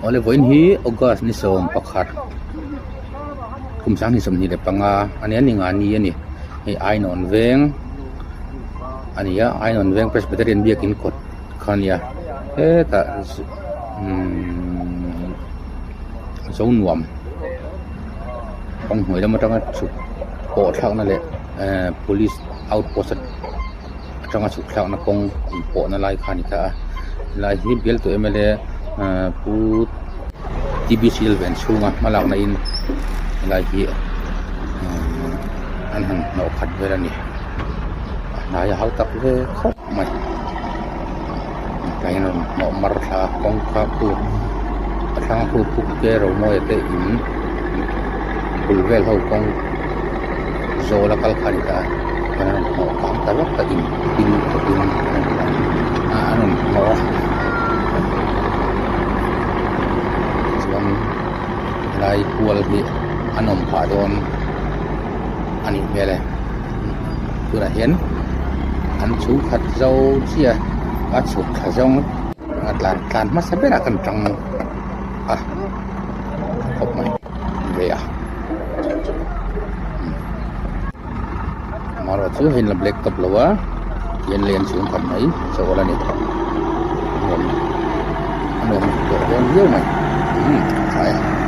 Awle vawiin hi August ni 11 kum 2025 a nia ni nga ni a ni hei Ainawn veng a ni a Ainawn veng Presbyterian biakin kawt kha a nia hetah umm Zonuam kawng hnuai lam atanga chhuk pawh thlakna leh ehh police outpost atanga chhuk thlakna kawng inpawhna lai kha a ni ta a helai hi bialtu m l a ahh pu t b c l ven chhunga hmalakna in helai hi ahh an han hnawh khat vel a ni a hnai a hau tak ve khawp mai tlai hian a rawn hnawh mar thla a kawngka khu a thlang khu pu ke romawia te in bul vel ho kawng zawl a kal kha a ni ta a chuan a rawn hnawh kang ta vak a in pil khawpin a rawn lang a a rawn hnawh a chuan helai kual hi a nawm phah dawn a nih hmel e tunah hian an chhungkhat zo chiah a chhuk thla zawng a tlan tlan hmasa berah kan tang a khawp mai ve a amaherawh chu hei la black tawp lo a tihian lei an chhung khat mai chaw a la ni a nuam a nuam tawh dawn viau mai umm a thlai a.